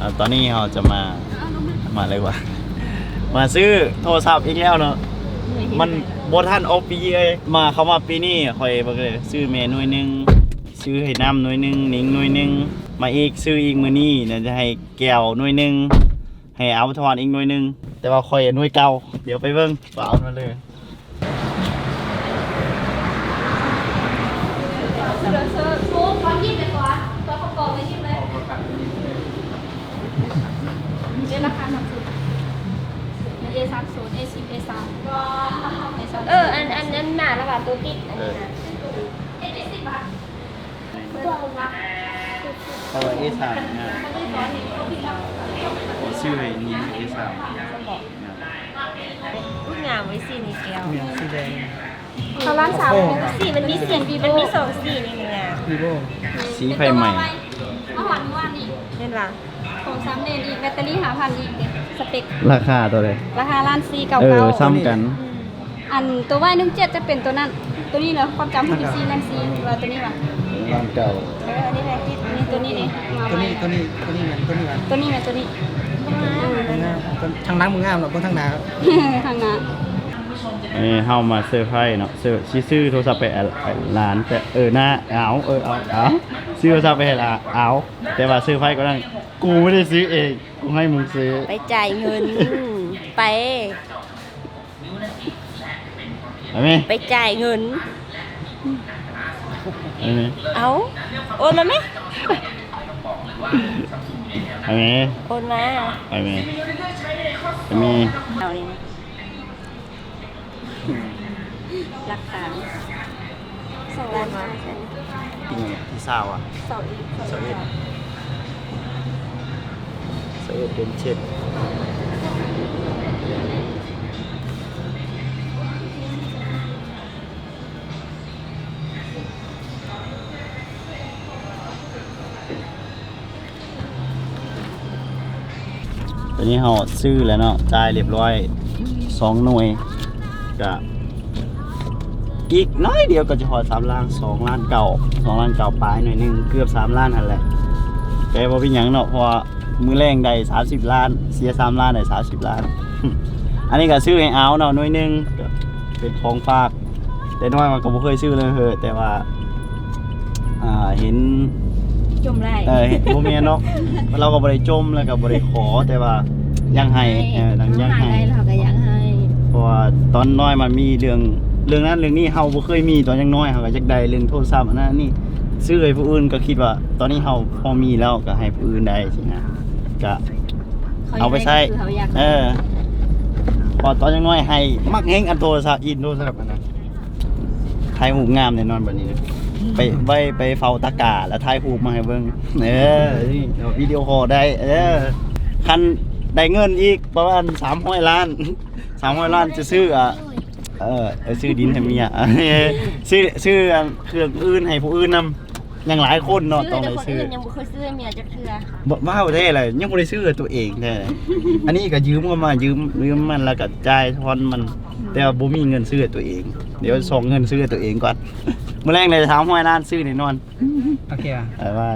ອ່າ ຕອນນີ້ເຮົາຈະມາ ມາເລີຍວ່າ ມາຊື້ໂທລະສັບອີກແລ້ວເນາະ. ມັນບໍ່ທັນອອກປີເລີຍ ມາ ເຂົ້າມາປີນີ້ ຂ້ອຍເບິ່ງເລີຍ ຊື້ແມ່ໜ່ວຍໜຶ່ງ ຊື້ໃຫ້ນ້ຳໜ່ວຍໜຶ່ງ ນິງໜ່ວຍໜຶ່ງ ມາອີກ ຊື້ອີກມື້ນີ້ ແລ້ວຈະໃຫ້ແກ້ວໜ່ວຍໜຶ່ງ ໃຫ້ອາວທອນອີກໜ່ວຍໜຶ່ງ ແຕ່ວ່າຂ້ອຍໜ່ວຍເກົ່າ. ດຽວໄປເບິ່ງວ່າເອົາມາເລີຍ. ເອີ ອັນ ອັນ ອັນໜ້າລະວ່າໂຕຕິດອັນນີ້ນະ ເພາະວ່າເອສາມງາມ ຊື້ໃຫ້ຍິງເອສາມ. ອຸ້ຍ ງາມເວີຍ ສີນີ້ແກ້ວ ແມ່ນ ສີແດງ ເຂົາລ້ານສາມ ສີມັນມີສີ ມັນມີສອງສີນີ້ ມັນງາມ ວີໂວ ສີໄຟໃໝ່ ມາຮອດມື້ວານນີ້ ເຫັນບໍ່? ຂອງສາມເດນອີກ ແບັດເຕີຣີຫ້າພັນອີກເດ້ ສະເປັກ ລາຄາເທົ່າໃດ? ລາຄາລ້ານສີ່ເກົ້າເກົ້າ ເອີ ສ່ຳກັນ. ອືມ ອັນໂຕວາຍໜຶ່ງເຈັດຈະເປັນໂຕນັ້ນ ໂຕນີ້ເນາະ ຄວາມຈຳເຮົາຢູ່ສີ່ແມ່ນສີ່ ວ່າໂຕນີ້ວ່າ ຮ້ານເກົ່າ ເອີ ອັນນີ້ແມ່ນຕິດ ນີ້ ໂຕນີ້ນີ້ ໂຕນີ້ ໂຕນີ້ ໂຕນີ້ແມ່ນ ໂຕນີ້ແມ່ນ ໂຕນີ້ແມ່ນ ໂຕນີ້ ງາມ ທາງຫຼັງບໍ່ງາມດອກ ເບິ່ງທາງໜ້າ ທາງໜ້າ. ເອີ ເຮົາມາເຊີໄພຣສ໌ເນາະ ເຊີ ຊິຊື້ໂທລະສັບໄປໃຫ້ຫຼານ ແຕ່ ເອີ ນ້າ ເອົາ ເອີ ເອົາ ເອົາ ຊື້ໂທລະສັບໄປໃຫ້ຫຼານ ເອົາ ແຕ່ວ່າເຊີໄພຣສ໌ກວ່ານັ້ນ ກູບໍ່ໄດ້ຊື້ເອງ ກູໃຫ້ມຶງຊື້ ໄປຈ່າຍເງິນ ໄປ ໄປແມ່ ໄປຈ່າຍເງິນ ໄປແມ່ ເອົາ ໂອນມາແມ່ ໄປແມ່ ໂອນມາ ໄປແມ່ ໄປແມ່ ເອົານີ້ ຫຼັກຖານ ສອງລ້ານຫ້າແສນ ປີນີ້ທີຊາວອະ ຊາວເອັດ ຊາວເອັດ ຊາວເອັດ ເດືອນເຈັດ. ຕອນນີ້ເຮົາຊື້ແລ້ວເນາະ ຈ່າຍຮຽບຮ້ອຍສອງໜ່ວຍ ກະອີກໜ້ອຍດຽວກໍຈະຮອດສາມລ້ານ ສອງລ້ານເກົ້າ ສອງລ້ານເກົ້າປາຍໜ້ອຍໜຶ່ງ ເກືອບສາມລ້ານຫັ້ນແຫຼະ ແຕ່ບໍ່ເປັນຫຍັງເນາະ ເພາະວ່າມື້ແລງໄດ້ສາມສິບລ້ານ ເສຍສາມລ້ານໄດ້ສາມສິບລ້ານ. ອັນນີ້ກໍຊື້ໃຫ້ອາວເນາະໜ່ວຍໜຶ່ງ ກໍເປັນຂອງຝາກ ແຕ່ນ້ອຍມັນກໍບໍ່ເຄີຍຊື້ເລີຍເຮີ ແຕ່ວ່າ ອ່າ ເຫັນ ຈົ່ມຫຼາຍ ເອີ ເຫັນ ບໍ່ແມ່ນເນາະ ເຮົາກໍບໍ່ໄດ້ຈົ່ມ ແລ້ວກໍບໍ່ໄດ້ຂໍ ແຕ່ວ່າຢາກໃຫ້ ໃຫ້ ເອີ ຢາກໃຫ້ ເຮົາກໍຢາກໃຫ້ ເພາະວ່າຕອນນ້ອຍມັນມີເລື່ອງ ເລື່ອງນັ້ນເລື່ອງນີ້ ເຮົາບໍ່ເຄີຍມີ ຕອນຍັງນ້ອຍເຮົາກໍຢາກໄດ້ເລື່ອງໂທລະສັບອັນນັ້ນອັນນີ້ ຊື້ໃຫ້ຜູ້ອື່ນ ກໍຄິດວ່າຕອນນີ້ເຮົາພໍມີແລ້ວ ກໍໃຫ້ຜູ້ອື່ນໄດ້ຊີ້ນະ ກໍເອົາໄປໃຊ້ ເອີ ເພາະຕອນຍັງນ້ອຍໃຫ້ມັກແຮງ ອັນໂທລະສັບ ອິນໂທລະສັບອັນນັ້ນ ຖ່າຍຮູບງາມແນ່ນອນບັດນີ້ນະ ໄປ ໄວ້ໄປເຝົ້າຕະກາ ແລ້ວຖ່າຍຮູບມາໃຫ້ເບິ່ງ ເອີ ນີ້ວິດີໂອຄໍໄດ້ ເອີ ຄັນໄດ້ເງິນອີກປະມານສາມຮ້ອຍລ້ານ ສາມຮ້ອຍລ້ານຈະຊື້ ອ່າ ເອີ ຊື້ດິນໃຫ້ເມຍ ຊື້ ຊື້ອັນເຄື່ອງອື່ນໃຫ້ຜູ້ອື່ນນຳ ຍັງຫຼາຍຄົນເນາະ ຕ້ອງໄດ້ຊື້ ຍັງບໍ່ເຄີຍຊື້ໃຫ້ເມຍຈັກເທື່ອ ບໍ່ ເວົ້າແທ້ລະ ຍັງບໍ່ໄດ້ຊື້ໃຫ້ຕົວເອງແທ້ ອັນນີ້ກໍຢືມເຂົາມາ ຢືມ ຢືມມັນ ແລ້ວກໍຈ່າຍຜ່ອນມັນ ແຕ່ວ່າບໍ່ມີເງິນຊື້ໃຫ້ຕົວເອງ ດຽວຊອກເງິນຊື້ໃຫ້ຕົວເອງກ່ອນ ມື້ແລງໄດ້ສາມຮ້ອຍລ້ານຊື້ແນ່ນອນ ໂອເຄ ບາຍບາຍ.